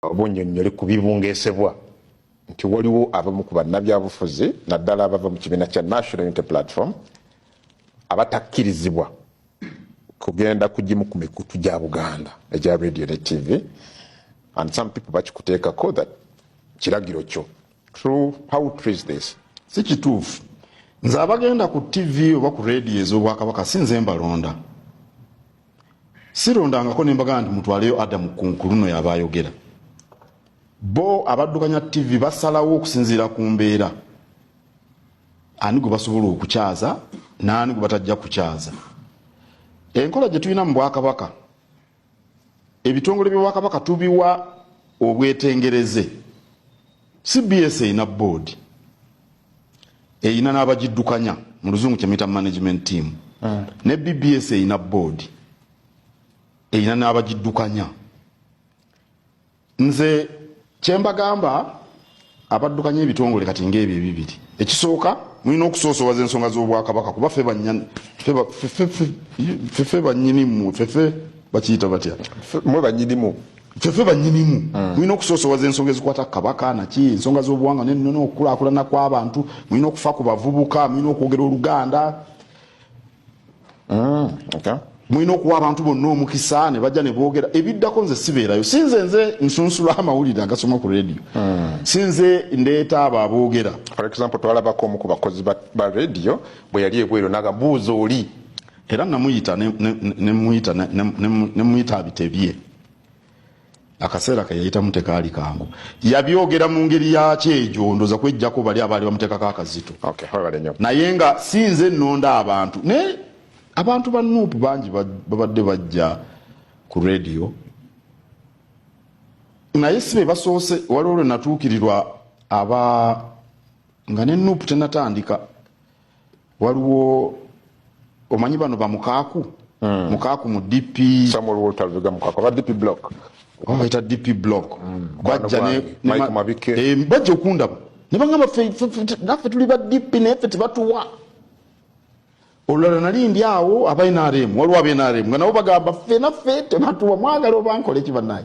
Obunnyonnyole ku bibungeesebwa nti waliwo abamu ku bannabyabufuzi, naddala abava mu kibiina kya National Unity Platform, abatakkirizibwa kugenda ku gimu ku mikutu gya Buganda egya radio ne TV, and some people bakikuteekako that kiragiro kyo. True? How true is this? Si kituufu. Nze abagenda ku TV oba ku radio ez'Obwakabaka si nze mbalonda. Sirondangako ne mbagamba nti mutwaleyo Adamu Kunkuluno yaba ayogera. Bo abaddukanya TV basalawo okusinziira ku mbeera, ani gwe basobola okukyaza n'ani gwe batajja kukyaza. Enkola gye tulina mu Bwakabaka, ebitongole by'Obwakabaka tubiwa obwetengereze. CBS erina board, erina n'abagiddukanya, mu Luzungu kye muyita management team. Ne BBS erina board, erina n'abagiddukanya. Nze kyembagamba abaddukanya ebitongole kati ng'ebyo ebibiri, ekisooka mulina okusoosowaza ensonga z'Obwakabaka, kuba ffe bannyinimu. Ffeffe bakiyita batya? Mwe bannyinimu. Ffeffe bannyinimu. Mulina okusoosowaza ensonga ezikwata ku Kabaka naki, ensonga z'obuwangwa nennono, okukulaakulana kw'abantu. Mulina okufa ku bavubuka, mulina okwogera Oluganda. Mulina okuwa abantu bonna omukisa ne bajja ne boogera. Ebiddako nze sibeerayo. Si nze nze nsunsula amawulire agasoma ku radio, si nze ndeeta abo aboogera. For example, twalabako omu ku bakozi ba radio bwe yali ebweru naga buuza oli. Era namuyita nemuyita abitebye. Akaseera ke yayitamu tekaali kangu. Yabyogera mu ngeri ya kyejo, ndoza kwejjako bali abaali bamuteekako akazito. Okay, webale nnyo. Naye nga si nze nnonda abantu, naye abantu ba NUP bangi babadde bajja ku radio, naye si be basoose. Waliwo lwe natuukirirwa aba nga ne NUP tenatandika. Waliwo, omanyi bano bamukaaku, Mukaaku mu DP. Samuel Walter Lubega Mukaaku aba DP Block. Oba bayita DP Block. Bajja Mike Mabike. Bajja okundaba ne bagamba, "Naffe tuli ba DP, naye ffe tebatuwa." Olulala nali ndi awo, aba NRM, waliwo aba NRM nga nabo bagamba, "Ffe naffe tebatuwa." Mwagala oba nkole ki bannaye?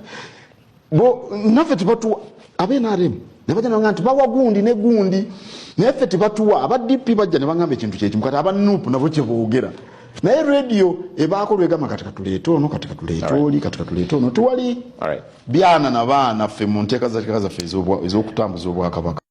Bo naffe tebatuwa. Aba NRM ne bajja nebagamba nti bawa gundi ne gundi, naye ffe tebatuwa. Aba DP bajja ne bagamba ekintu kyekimu. Kati aba NUP nabo kyeboogera, naye radio ebaako lwegamba, kati katuleete ono, kati katuleete oli, kati katuleete ono. Tewali byana na baana ffe mu nteekateeka zaffe ez'okutambuza Obwakabaka.